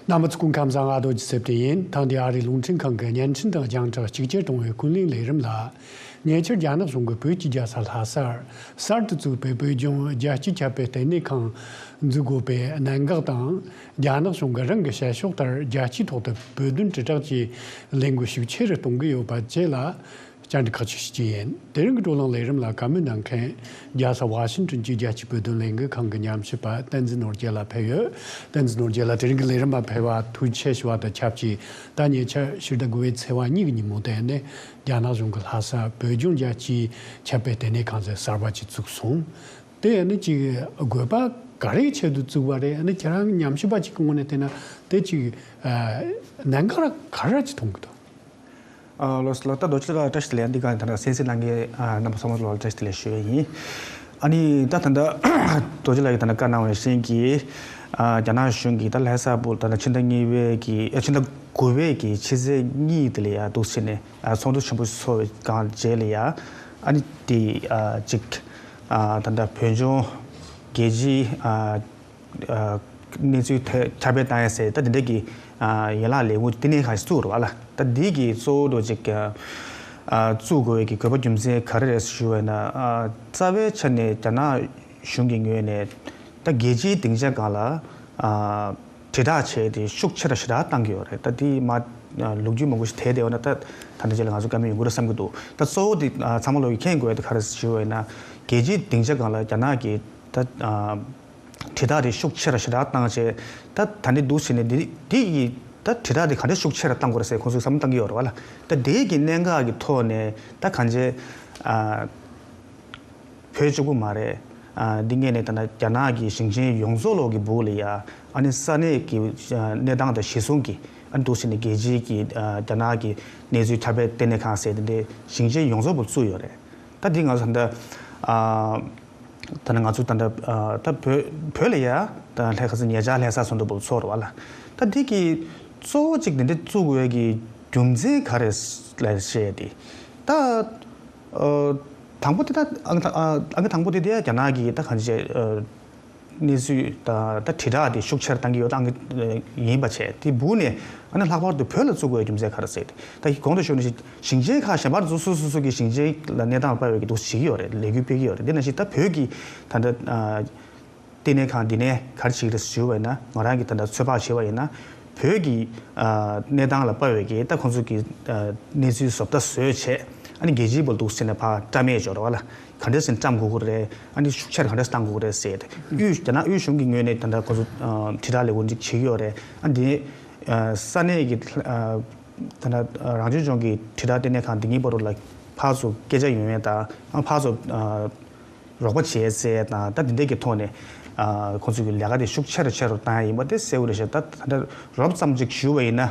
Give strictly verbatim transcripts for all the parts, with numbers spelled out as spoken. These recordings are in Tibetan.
རྣམ་པ་ཚོ་སྐུ་ཁམས་བཟང་། ཨ་རྡོ་རྗེ་སེ་བ་ཡིན། ཐེངས་འདིའི་ཨ་རིའི་རླུང་འཕྲིན་ཁང་གི་བརྙན་འཕྲིན་དང་རྒྱང་བསྒྲགས་གཅིག་གྱུར་གཏོང་བའི་ཀུན་གླེང་ལས་རིམ་ལ། ཉེ་ཆར་རྒྱ་ནག་གཞུང་གིས་བོད་ཀྱི་རྒྱལ་ས་ལྷ་སར་གསར་དུ་བཙུགས་པའི་བོད་ལྗོངས་རྒྱལ་སྤྱིའི་ཁྱབ་སྤེལ་ལྟེ་གནས་ཁང་འཛུགས་དགོས་པའི་གནད་འགག་དང་། རྒྱ་ནག་གཞུང་གིས་རང་གི་བཤད་ཕྱོགས་ལྟར་རྒྱལ་སྤྱིའི་ཐོག་ཏུ་བོད་དོན་དྲིལ་བསྒྲགས་ཀྱི་ལས་འགུལ་ཤུགས་ཆེ་རུ་གཏོང་གི་ཡོད་པ་བཅས་ལ། བཅར་འདྲི་ཁག་ཅིག་ཞུ་རྒྱུ་ཡིན། དེ་རིང་གི་བགྲོ་གླེང་ལས་རིམ་ལ་བཀའ་མོལ་གནང་མཁན། རྒྱལ་ས་ཝ་ཤིང་ཏོན་གྱི་རྒྱལ་སྤྱིའི་བོད་དོན་ལས་འགུལ་ཁང་གི་ཉམས་ཞིབ་པ་བསྟན་འཛིན་ནོར་རྒྱལ་ལགས་ཕེབས་ཡོད། བསྟན་འཛིན་ནོར་རྒྱལ་ལགས་དེ་རིང་གི་ལས་རིམ་པ་ཕེབས་པ་ཐུགས་རྗེ་ཆེ་ཞུ་བ་དང་ཆབས་ཅིག་ད་ཉེ་ཆར་ཕྱི་ཟླ་དགུ་པའི་ཚེས་པ་གཉིས་ཀྱི་ཉིན་མོ་དེ་ནས་རྒྱ་ནག་གཞུང་གིས་ལྷ་ས་བོད་ལྗོངས་རྒྱལ་སྤྱིའི་ཁྱབ་སྤེལ་ལྟེ་གནས་ཁང་ཟེར་གསར་པ་ཅིག་བཙུགས་སོང་། དེ་ནི་ཅིག་དགོས་པ་ག་རེའི་ཆེད་དུ་བཙུགས་པ་རེད། ཨ་ནི་ཁྱེད་རང་ཉམས་ཞིབ་པ་ཅིག་གི་ངོས་ནས་བལྟས་ན་དེ་ཅིག་གནད་འགག་ག་རེ་ཅིག་མཐོང་གི་འདུག་ཨ། ལགས་སོ། ལགས། ད་རྡོ་རྗེ་ལགས་བཀྲ་ཤིས་བདེ་ལེགས། འདི་ག་ད་ལྟ་གསན་གཟིགས་གནང་མཁན་ཨ་རྣམ་པ་ཚང་མ་ལ་བཀྲ་ཤིས་བདེ་ལེགས་ཞུ་ཡས་ཡིན། ཨ་ནི་ད་ད་ལྟ་རྡོ་རྗེ་ལགས་ཀྱིས་ད་ལྟ་བཀའ་གནང་བ་ནང་བཞིན་གྱི་ཨ་རྒྱ་ནག་གཞུང་གིས་ད་ལྷ་ས་བོད་ད་ལྟ་ཕྱི་ཟླ་གཉིས་པའི་གི་ཨ་ཕྱི་ཟླ་དགུ་པའི་གི་ཕྱི་ཚེས་གཉིས་དེ་ལ་ཡ་འདུག་སེ་ནས་ཨ་ཚོགས་འདུ་ཆེན་པོ་ཚོགས་པའི་སྒང་རྗེས་ལ་ཡ་ཨ་ནི་དེ་ཨ་ཅིག་ཨ་ད་ལྟ་བོད་ལྗོངས་རྒྱལ་སྤྱིའི་ཨ་ཨ་གནས་ཚུལ་དེ་ཁྱབ་སྤེལ་བཏང་ཡ་ཟེར་ད་དེ་འདྲ་གི་ཨ་ཡན་ལག་ལས་འགུལ་ལྟེ་གནས་ཁང་ཞིག་བཙུགས་རེད་བ་ལ། ད་འདི་གི་གཙོ་བོ་འདྲ་ཅིག་ཨ་བཙུགས་དགོས་ཀྱི་དགོས་པ་རྒྱུ་མཚན་ག་རེ་རེད་ཞུ་བ་ཡིན་ན། ཨ་རྩ་བའི་ཆ་ནས་རྒྱ་ནག་གཞུང་གི་ངོས་ནས་ད་རྒྱལ་སྤྱིའི་སྡིངས་ཆ་སྒང་ལ་ཨ་དྲིལ་བསྒྲགས་བྱས་ཏེ་ཤུགས་ཆེ་རུ་ཞེ་དྲག་བཏང་གི་ཡོད་རེད། ད་འདི་མ་ལོ་རྒྱུས་མང་པོ་ཞིག་དེད་བསྡད་ཡོད་ན་ད་ད་ལྟ་རྗེས་ལ་ང་ཚོ་བཀའ་མོལ་ཡོང་གི་རེད་བསམ་གྱི་འདུག་ད་གཙོ་བོ་འདི་ཨ་ཚང་མ་ལོག་གིས་མཁྱེན་དགོས་ཡ་དེ་ག་རེ་ཞུ་བ་ཡིན་ན། རྒྱལ་སྤྱིའི་སྡིངས་ཆ་སྒང་ལ་རྒྱ་ནག་གི་ད་ཨ་དྲིལ་བསྒྲགས་དེ་ཤུགས་ཆེ་རུ་ཞེ་དྲག་བཏང་བྱས། ད་ད་ནི་འདུག་ཟེར་ནས་འདི་འདི་ཡི་ད་དྲིལ་བསྒྲགས་དེ་ག་འདྲ་ཤུགས་ཆེ་རུ་བཏང་དགོས་རེད་ཟེར་ཁོང་ཚོས་བསམ་བློ་བཏང་གི་ཡོད་རེད་བ་ལ། ད་དེའི་གི་གནད་འགག་གི་ཐོག་ནས་ད་གང་བྱས་ཨ་བོད་གཅིག་པུ་མ་རེད། ཨ་འདི་སྔོན་ནས་ད་ནི་རྒྱ་ནག་གི་ཞིང་ཆེན་ཡོངས་རྫོགས་ལོག་གི་སྦུག་ལ་ཡ་ཨ་ནི་ས་གནས་ཀྱི་ཨ་གནས་སྟངས་དང་གཞི་བཟུང་གི་ཨ་ནི་འདུག་ཟེར་ནས་རྒྱལ་སྤྱིའི་གི་ཨ་རྒྱ་ནག་གི་གནས་ཚུལ་ཁྱབ་སྤེལ་ལྟེ་གནས་ཁང་ཟེར་དེ་འདྲའི་ཞིང་ཆེན་ཡོངས་རྫོགས་སྦུག་བཙུགས་ཡོད་རེད། ད་འདི་ང་ཚོ་ད་ལྟ་ཨ་ད་ནི་ང་ཚོ་ད་ལྟ་ཨ་ད་བོད་བོད་ལ་ཡ་ད་ལྷ་ཁ་སང་ཉེ་ཆར་ལྷ་ས་ཚོགས་འདུ་སྦུག་ཚོགས་རེད་བ་ལ། ད་འདི་གི་གཙོ་བོ་གཅིག་འདི་འདྲ་བཙུགས་དགོས་ཀྱི་རྒྱུ་མཚན་ག་རེ་ལ་བཤད་དེ། ད་ཨ་དང་པོ་དེ་ད་ཨང་ཨ་ཨང་དང་པོ་དེ་དེ་རྒྱ་ནག་གི་ད་གང་བྱས་ཨ་གནས་ཚུལ་ད་ད་དྲིལ་བསྒྲགས་དེ་ཤུགས་ཆེར་བཏང་གི་ཡོད་ཨང་ཡིན་པ་བྱས་དེ་སྦུག་ནས་ཨ་ནི་ལྷག་པར་དུ་བོད་ལ་བཙུགས་དགོས་རྒྱུ་མཚན་ག་རེ་ཟེར་ཏེ། ད་གོང་དུ་ཞུས་ནང་བཞིན་ཞིང་ཆེན་ཁག་གཞན་པ་ཚོ་སོ་སོ་སོ་གི་ཞིང་ཆེན་ལ་གནས་སྟངས་དཔར་བའི་གི་འདུག་བྱེད་ཀྱི་ཡོད་རེད། ལས་འགུལ་སྤེལ་གྱི་ཡོད་རེད། དེ་ནང་བཞིན་ད་བོད་ཀྱི་ད་ལྟ་ཨ་ལྟེ་གནས་ཁང་འདི་ནས་ག་རེ་བྱེད་ཀྱི་རེད་ཞུས་པ་ཡིན་ན། ང་རང་གིས་ད་ལྟ་ཚོད་དཔག་བྱས་པ་ཡིན་ན་བོད་ཀྱི་ཨ་གནས་སྟངས་ལ་དཔག་པའི་གི་ད་ཁོང་ཚོ་གི་ཨ་གནས་ཚུལ་བཟོ་ལྟ་བཟོས་བྱས་ཨ་ནི་རྒྱལ་སྤྱིའི་སྦུག་ལ་འདུག་ཟེར་ནས་ཕར་བཀྲམ་ཡས་འབྱོར་བ་ལ། ག་འདྲས་ཟེར་ནས་བཀྲམ་དགོས་ཀྱི་རེད། ཨ་ནི་ཤུགས་ཆེར་ག་འདྲས་བཏང་དགོས་ཀྱི་རེད་ཟེར་ཏེ། དབུས་རྒྱ་ནག་དབུས་གཞུང་གི་ངོས་ནས་ད་ལྟ་ཁོང་ཚོ་ཨ་དྲིལ་བསྒྲགས་ལས་འགུལ་འདི་བྱེད་ཀྱི་ཡོད་རེད། ཨ་འདི་ནས་ཨ་ས་གནས་ཀྱི་ཨ་ད་ལྟ་རང་སྐྱོང་ལྗོངས་ཀྱི་དྲིལ་བསྒྲགས་ལྟེ་གནས་ཁང་འདི་གཉིས་བར་དུ་ལ་ཕར་ཚུར་སྐད་ཆ་ཡོང་ཡས་དང་། ཨ་ཕར་ཚུར་ཨ་རོགས་པ་བྱས་ཟེར་དང་། ད་འདི་འདྲས་ཀྱི་ཐོག་ནས་ཨ་ཁོང་ཚོས་ཀྱི་ལས་ཀ་དེ་ཤུགས་ཆེ་རུ་ཆེ་རུ་བཏང་ཡ་ཡིན་པ་དེ་གསལ་པོ་རེད་ཤག་ད་ད་ལྟ་རོབ་ཙམ་ཅིག་ཞུ་བ་ཡིན་ན་ཨ་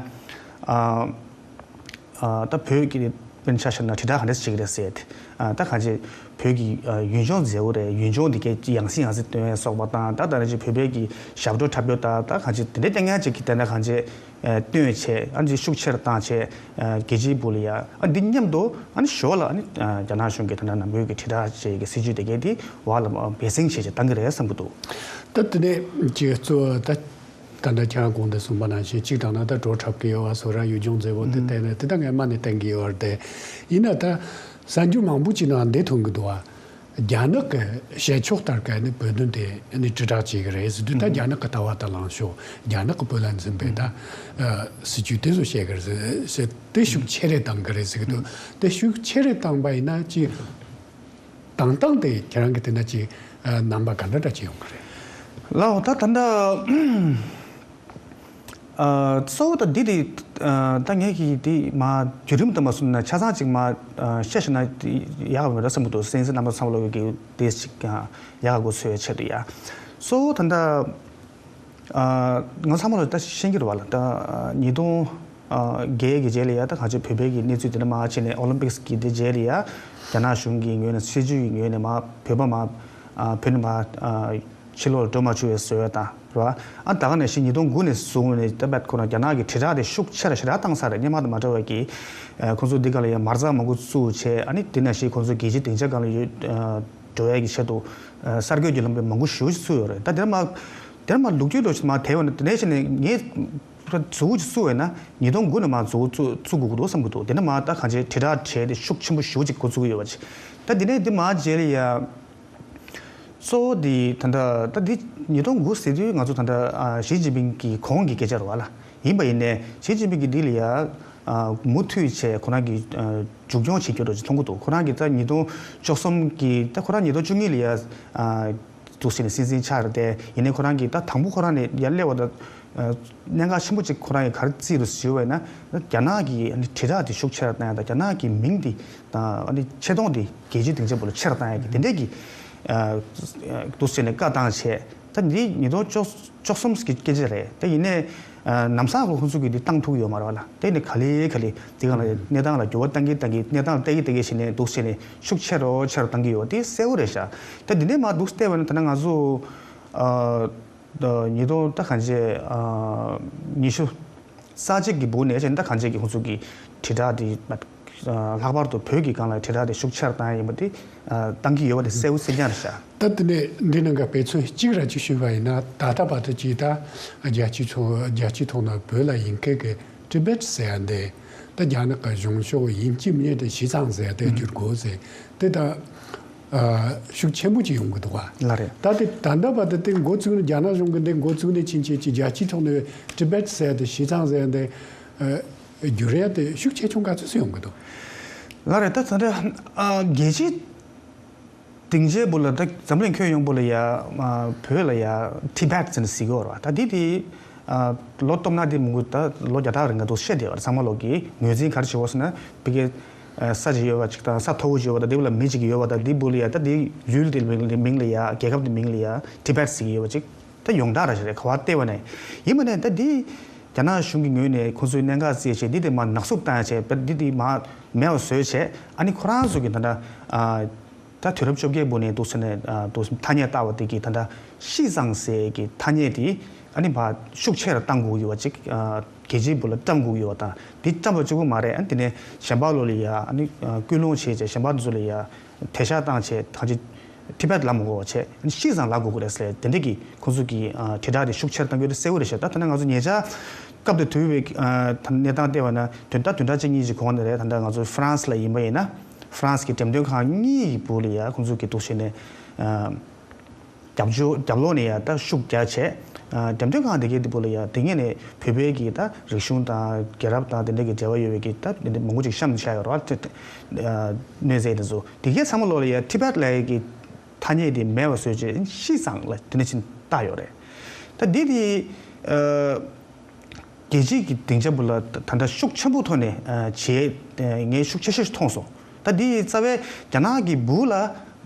ཨ་ད་བོད་ཀྱི་དཔེར་ན་ཆ་བཞག་ན་དྲིལ་བསྒྲགས་ག་འདྲས་བྱེད་ཀྱི་རེད་ཟེར་ཏེ། ཨ་ད་གང་ཅི་བོད་ཀྱི་ཨ་ཡུལ་ལྗོངས་མཛེས་པོ་རེད། ཡུལ་ལྗོངས་འདི་གའི་ཡང་སེ་ཡང་སེ་སྟོན་ཡ་སོགས་པ་དང་། ད་ད་ནང་བཞིན་བོད་པའི་གི་ཞབས་བྲོ་འཁྲབ་རྒྱུ་དང་། ད་གང་ཅི་དེ་འདྲས་སྟོན་མཁན་ཅིག་གི་དེ་འདྲ་གང་ཅི་ཨ་སྟོན་བྱས། ཨ་ནི་ཤུགས་ཆེར་བཏང་བྱས། ཨ་རྒྱལ་སྤྱིའི་སྦུག་ལ་ཡ་ཨ་འདི་མཉམ་དུ་ཨ་ནི་ཞོར་ལ་ཨ་ནི་ཨ་རྒྱ་ནག་གཞུང་གི་ད་ལྟ་ནང་ཁུལ་གྱི་དྲིལ་བསྒྲགས་བཅས་ཀྱི་སྲིད་ཇུས་དེ་གའི་དེ་བར་ལ་སྦས་གསང་བྱས་བྱས་བཏང་གི་རེད་བསམ་གྱི་འདུག་ད་དེ་ནས་ཀྱི་གཙོ་བོ་ད་ད་ལྟ་ཁྱེད་རང་གོང་དུ་གསུངས་པ་ནང་བཞིན་གཅིག་དང་ན་ད་བྲོ་འཁྲབ་ཀྱི་ཡོད་པ་སོགས་ར་ཡུལ་ལྗོངས་མཛེས་པོ་དེ་ཨུམ་བསྟན་ནས་དེ་ད་ངས་མ་ནས་བསྟན་གྱི་ཡོད་རེད་དེ། ཡིན་ན་ད་གསར་འགྱུར་མང་པོ་ཅིག་ནང་འདི་ཐོན་གྱི་འདུག་བ། རྒྱ་ནག་གི་བཤད་ཕྱོགས་ལྟར་ག་ནི་བོད་དོན་དེ་ནི་དྲིལ་བསྒྲགས་བྱེད་ཀྱི་རེད་ཟེར་དུས། ད་ཨུམ་རྒྱ་ནག་གི་ལྟ་བ་དང་ལངས་ཕྱོགས། རྒྱ་ནག་གི་བོད་ལ་འཛིན་པའི་ད་ཨུམ་ཨ་སྲིད་ཇུས་དེ་ཚོ་བཤད་ཀྱི་རེད་ཟེར་ཟེར། དེ་ཤུགས་ཆེ་རེ་བཏང་གི་རེད་ཟེར་གྱི་འདུག་དེ་ཤུགས་ཆེ་རེ་བཏང་པ་ཡིན་ན་ཅིག་བཏང་སྟངས་དེ་ཁྱེད་རང་གིས་དེ་འདྲ་ཅིག་ཨ་རྣམ་པ་ག་འདྲ་འདྲ་ཅིག་ཡོང་གི་རེད། ལགས་འོ། ད་ད་ལྟ་ཨ་གཙོ་བོ་ད་འདི་དེ་ཨ་ད་ངས་ཀྱིས་དེ་མ་བརྒྱུད་རིམ་དུ་མ་སོང་ན་ཆ་ཚང་ཅིག་མ་ཨ་བཤད་ཤེས་ན་ཡག་པ་མེད་འགྲོ་བསམ་གྱི་འདུག་སེམས་སེམས་རྣམ་པ་ཚང་མ་ལོག་གི་དེ་ཅིག་ཡག་ག་དགོས་ཚོད་ཆེད་དུ་ཡ། གཙོ་བོ་ད་ལྟ་ཨ་ང་ཚང་མ་ལ་ད་ཤེས་ཀྱི་རེད་བ་ལ། ད་ཉིས་སྟོང་ཨ་བརྒྱད་ཀྱི་རྗེས་ལ་ཡ་ད་གང་ཅི་བོད་པའི་གི་གནས་ཚུལ་དེ་འདྲ་མར་བྱས་ནས། ཨོ་ལིམ་པིག་སི་གི་དེ་རྗེས་ལ་ཡ་རྒྱ་ནག་གཞུང་གི་ངོས་ནས་སྲིད་ཇུས་ཀྱི་ངོས་ནས་མར་བོད་པ་མར་ཨ་བོད་ནས་མར་ཨ་ཕྱི་ལོགས་ལ་འགྲོ་མ་བཅུག་པའི་བཟོ་ཡ་དང་རེད་བ། ཨ་ད་ག་ནང་བཞིན་ཉིས་སྟོང་དགུ་ནས་བཟུང་ནས་ད་བད་ཁོ་ན་རྒྱ་ནག་གི་དྲིལ་བསྒྲགས་དེ་ཤུགས་ཆེ་རུ་ཞེ་དྲག་བཏང་ཚར་རེད། སྔོན་མ་དང་མ་འདྲ་བའི་གི་ཨ་ཁོང་ཚོ་འདི་ག་ལ་ཡ་མ་རྩ་མང་པོ་བཙུགས་བྱས། ཨ་ནི་དེ་ནང་བཞིན་ཁོང་ཚོ་རྒྱལ་སྤྱིའི་སྡིངས་ཆ་སྒང་ལ་ཡོད་ཨ་འགྲོ་ཡ་གི་ཆེད་དུ་ཨ་གསར་འགོད་ཀྱི་ལམ་པ་མང་པོ་ཞེ་པོ་ཅིག་བཙུགས་ཡོད་རེད། ད་དེར་མ་དེར་མ་ལོ་རྒྱུས་འདྲ་ཞིག་མར་དེད་ཡོང་ན། དེ་ནས་བྱས་ནས་ངས་ མཛུབ་གུ་ཅིག་བཙུགས་པ་ཡིན་ན་ཉིས་སྟོང་དགུ་ནས་མར་མཛུབ་གུ་བཙུགས་བཙུགས་དགོས་ཀྱི་འདུག་བསམ་གྱི་འདུག་དེ་ནས་མར་ད་གང་བྱས་དྲིལ་བསྒྲགས་བྱས་ཏེ་ཤུགས་ཆེན་པོ་ཞེ་པོ་ཅིག་འགོ་བཙུགས་ཀྱི་ཡོད་པ་ཅིག་ད་དེ་ནས་དེ་མར་རྗེས་ལ་ཡ། གཙོ་བོ་དེ་ད་ལྟ་ད་འདི་ཉིས་སྟོང་དགུ་ཟེར་དུས་ང་ཚོ་ད་ལྟ་ཨ་ཞི་ཅིན་ཕིང་གི་གོང་གི་སྐད་ཆ་རེད་བ་ལ། ཡིན་པ་ཡིན་ནའི་ཞི་ཅིན་ཕིང་གིས་འདི་ལ་ཡ་ཨ་མུ་མཐུད་བྱས་ཁོ་རང་གི་ཨ་མཇུག་སྐྱོང་བྱེད་རྒྱུ་འདྲ་ཅིག་མཐོང་གི་འདུག་ཁོ་རང་གིས་ད་ཉིས་སྟོང་བཅུ་གསུམ་གི་ད་ཁོ་རང་ཉིས་སྟོང་བཅུ་གཉིས་ལ་ཡ་ཨ་འདུག་ཟེར་ནས་སྲིད་འཛིན་ཆགས་རེད་དེ། ཡིན་ནའི་ཁོ་རང་གིས་ད་དང་པོ་ཁོ་རང་ནས་ཡར་སླེབས་པ་ད་ཨ་གནད་འགག་ཆེན་པོ་གཅིག་ཁོ་རང་གིས་ག་རེ་བརྩིས་འདུག་ཟེར་བ་ཡིན་ན། རྒྱ་ནག་གི་ཨ་ནི་དྲིལ་བསྒྲགས་དེ་ཤུགས་ཆེ་རུ་བཏང་ཡ་དང་རྒྱ་ནག་གི་མིང་དེ་དང་ཨ་ནི་ཆེ་མཐོང་དེ་རྒྱལ་སྤྱིའི་སྡིངས་ཆ་བར་ལ་ཆེ་རུ་བཏང་ཡ་གི་དེ་འདྲས་ཀྱི་ཨ་འདུག་ཟེར་ནས་བཀའ་བཏང་བྱས། ད་འདི་ཉིས་སྟོང་བཅུ་བཅུ་གསུམ་གྱི་སྐད་ཆ་རེད། ད་ཡིན་ནའི་ཨ་ལམ་སང་ལ་ཁོང་ཚོ་གིས་འདི་བཏང་ཐུབ་ཀྱི་ཡོད་མ་རེད་བ་ལ། དེ་ནི་ག་ལེ་ག་ལེ་འདི་ག་ལ་གནས་སྟངས་ལ་འགྱུར་བ་གཏང་གིན་གཏང་གིན་གནས་སྟངས་ལ་བལྟ་གིན་བལྟ་གིན་བྱས་ནས་འདུག་ཟེར་ནས་ཤུགས་ཆེ་རུ་ཆེ་རུ་བཏང་གི་ཡོད་པ་དེ་གསལ་པོ་རེད་ཤག་ད་འདི་ནས་མར་འདུག་བལྟས་པ་ན་ད་ནི་ང་ཚོ་ཨ། ད་ཉིས་སྟོང་ད་གང་བྱས་ཨ་ཉི་ཤུ་རྩ་གཅིག་གི་བར་ནས་བྱས་ད་གང་བྱས་ཀྱི་ཁོང་ཚོ་གི་དྲིལ་བསྒྲགས་དེ་ཨ་ལྷག་པར་དུ་བོད་ཀྱི་སྒང་ལ་དྲིལ་བསྒྲགས་དེ་ཤུགས་ཆེར་བཏང་ཡ་ཡིན་པ་དེ་ཨ་བཏང་གི་ཡོད་པ་དེ་གསལ་པོ་གསལ་རྐྱང་རེད་ཤག་ད་དེ་ནས་འདི་ནང་གི་དཔེ་མཚོན་གཅིག་ར་གཅིག་ཞུས་པ་ཡིན་ན། ད་ལྟ་བར་དུ་ཅིག་ད་རྒྱལ་སྤྱིའི་ཐོག་རྒྱལ་སྤྱིའི་ཐོག་ན་བོད་ལ་ཡིན་མཁན་གྱི་ཊི་བེཊ་ཟེར་ཡ་འདི་ད་རྒྱ་ནག་གི་གཞུང་ཕྱོགས་ཡིན་གཅིག་མིན་གཅིག་ཏུ་ཞི་ཙང་ཟེར་ཡ་དེ་བསྒྱུར་དགོས་ཟེར་དེ་ད། ཨ་ཤུགས་ཆེན་པོ་ཅིག་ཡོང་གི་འདུག་བ། ལགས་རེད། ད་དེ་ད་ལྟ་བར་དུ་དེ་འགོ་བཙུགས་ནས་རྒྱ་ནག་གཞུང་གིས་འདི་འགོ་བཙུགས་ནས་ཕྱིན་ཆད་ཀྱི་རྒྱལ་སྤྱིའི་ཐོག་ནས་ཊི་བེཊ་ཟེར་དེ་ཞི་ཙང་ཟེར་དེ་ཨ་བསྒྱུར་ཡ་དེ་ཤུགས་ཆེ་ཆུང་ག་ཚོད་ཙམ་ཡོང་གི་འདུག་ལགས་རེད། ད་ད་ལྟ་ཨ་རྒྱལ་སྤྱིའི་སྡིངས་ཆའི་བུ་ལ་ད་འཛམ་གླིང་ཁྱོན་ཡོངས་བུ་ལ་ཡ་ཨ་བོད་ལ་ཡ་ཊི་བེཊ་ཟེར་ནས་ཟེར་གི་ཡོད་རེད་བ། ད་འདི་དེ། ཨ་ལོ་སྟོབས་ན་དེ་མང་པོ་ད་ལོ་བརྒྱ་ཕྲག་རིང་ག་འདུག་བཤད་བསྡད་པ་རེད། ཚང་མ་ལོག་གི་ངོས་འཛིན་ག་རེ་བྱེད་དགོས་ཟེར་ན། ཕ་གི་ཨ་ས་ཅིག་ཡོད་པ་ཅིག་དང་ས་མཐོ་པོ་ཅིག་ཡོད་པ་དང་། དེ་བུ་ལ་མི་ཅིག་ཡོད་པ་དང་། དེ་བུ་ལ་ཡ་ད་དེ་ཡུལ་དེ་མིང་ལ་མིང་ལ་ཡ་རྒྱལ་ཁབ་དེ་མིང་ལ་ཡ་ཊི་བེཊ་ཟེར་གི་ཡོད་པ་ཅིག་ད་ཡོངས་གྲགས་ར་ཞིག་རེད། ག་བ་བལྟས་པ་ནས་ཡིན་པ་ནས་ད་དེ་རྒྱ་ནག་གཞུང་གི་ངོས་ནས་ཁོང་ཚོའི་གནད་འགག་བརྩིས་བྱས། འདི་དེ་མར་ནག་བསུབ་བཏང་ཡ་བྱས། འདི་དེ་མར་མེད་པ་བཟོས་བྱས། ཨ་ནི་ཁོ་རང་ཚོ་གི་ད་ད་ཨ། ད་དུས་རབས་བཅོ་བརྒྱད་བར་ནས་འདུག་ཟེར་ནས་ཨ་འདུག་ཐ་སྙད་བཏགས་པ་དེ་གིས་ད་ལྟ་ཤི་ཙང་ཟེར་གྱི་ཐ་སྙད་དེ་ཨ་ནི་ཕར་ཤུགས་ཆེ་རུ་གཏང་དགོས་ཡོད་པ་ཅིག་ཨ་རྒྱལ་སྤྱིའི་བུ་ལ་བཀྲམ་དགོས་ཡོད་པ་དང་། འདི་བཀྲམ་པ་གཅིག་པུ་མ་རེད། ཨ་ནི་དེ་ནས་གཞན་པ་ལོ་ལ་ཡ་ཨ་ནི་ཨ་སྐུལ་སློང་བྱས་བྱས། གཞན་པ་འདི་ཚོ་ལ་ཡ་དེད་ཤག་བཏང་བྱས། ད་ཅི་ཊི་བེཊ་ལབ་མི་དགོས་པ་བྱས། ཨ་ནི་ཤི་ཙང་ལབ་དགོས་ཀྱི་རེད་ཟེར། དེ་འདྲ་གི་ཁོང་ཚོ་གི་ཨ་དྲིལ་བསྒྲགས་དེ་ཤུགས་ཆེར་གཏང་རྒྱུ་དེ་གསལ་པོ་རེད་ཤག་ད་ད་ནི་ང་ཚོ་ཉེ་ཆར་སྐབས་དེ་དུས་པའི་ཨ་གནས་སྟངས་བལྟས་པ་ན་བདུན་ཕྲག་བདུན་ཕྲག་གཅིག་གཉིས་ཀྱི་གོང་ནས་རེད། ད་ལྟ་ང་ཚོ་ཧྥ་རན་སི་ལ་ཡིན་པ་ཡིན་ན། ཧྥ་རན་སི་གི་འགྲེམས་སྟོན་ཁང་གཉིས་ཀྱི་སྦུག་ལ་ཡ་ཁོང་ཚོ་གིས་འདུག་བྱས་ནས་ཨ་རྒྱབ་སྐྱོར་རྒྱབ་ལོགས་ནས་ཡ་ད་ཤུགས་རྒྱག་བྱས། ཨ་འགྲེམས་སྟོན་ཁང་དེ་གའི་དེ་སྦུག་ལ་ཡ་དེ་སྔོན་ནས་བོད་པའི་གི་ད་རིག་གཞུང་དང་རྒྱལ་རབས་དང་དེ་འདྲ་གི་འབྲེལ་བ་ཡོད་པའི་གི་ད་དེ་འདྲ་མང་པོ་ཅིག་བཤམས་བཞག་ཡོད་རེད་བ། ཨ་གནས་ཚུལ་དེ་ཚོ་དེ་གའི་ཚང་མ་ལོག་ལ་ཡ་ཊི་བེཊ་ལབ་ཡ་གི་ཐ་སྙད་དེ་མེད་པ་བཟོས་བྱས་ཤི་ཙང་ལ་དེ་འདྲ་ཕྱིན་བཏགས་ཡོད་རེད། ད་འདི་དེ་ཨ། རྒྱལ་སྤྱིའི་གི་སྡིངས་ཆ་བུ་ལ་ད་ད་ལྟ་ཤུགས་ཆེན་པོ་ཐོག་ནས་ཨ་བྱས། ངས་ཤུགས་ཆེ་ཤོས་ཤིག་མཐོང་སོང་། ད་འདི་རྩ་བའི་རྒྱ་ནག་གི་བུ་ལ་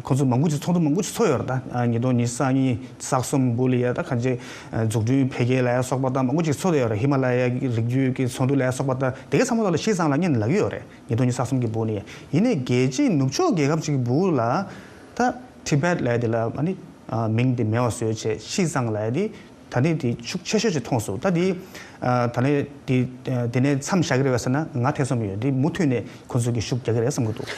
ཁོང་ཚོ་མང་པོ་ཅིག་ཚོགས་འདུ་མང་པོ་ཅིག་ཚོགས་ཡོད་རེད། ད་ཨ་ཉིས་སྟོང་ཉི་ཤུ་རྩ་གཉིས་རྩ་གསུམ་བུ་ལ་ཡ་ད་གང་ཅི་ཨ་འཛུགས་སྐྲུན་འཕེལ་རྒྱས་ལ་ཡ་སོགས་པ་ད་མང་པོ་ཅིག་ཚོགས་བསྡད་ཡོད་རེད། ཧི་མ་ལ་ཡའི་རི་རྒྱུད་ཀྱི་ཚོགས་འདུ་ལ་ཡ་སོགས་པ་ད་དེ་གའི་ཚང་མ་ལ་ཤི་ཙང་ལབ་མཁན་ལབ་ཀྱི་ཡོད་རེད། ཉིས་སྟོང་ཉི་ཤུ་རྩ་གསུམ་གི་བུ་ནས། ཡིན་ནའི་རྒྱལ་སྤྱིའི་ནུབ་ཕྱོགས་རྒྱལ་ཁབ་ཅིག་གི་བུ་ལ་ད་ཊི་བེཊ་ལབ་ཡ་དེ་ལ་ཨ་ནི་ཨ་མིང་དེ་མེད་པ་བཟོས་བྱས་ཤི་ཙང་ལབ་ཡ་དེ། ད་ནི་དེ་ཤུགས་ཆེ་ཤོས་ཅིག་མཐོང་སོང་། ད་དེ་ཨ་ད་ནི་དེ་ཨ་དེ་ནས་མཚམས་བཞག་གི་རེད་པས་ཟེར་ན་ང་ཐེ་ཚོམ་ཡོད། དེ་མུ་མཐུད་ནས་ཁོ་ཚོ་གིས་ཤུགས་རྒྱག་གི་རེད་བསམ་གྱི་འདུག་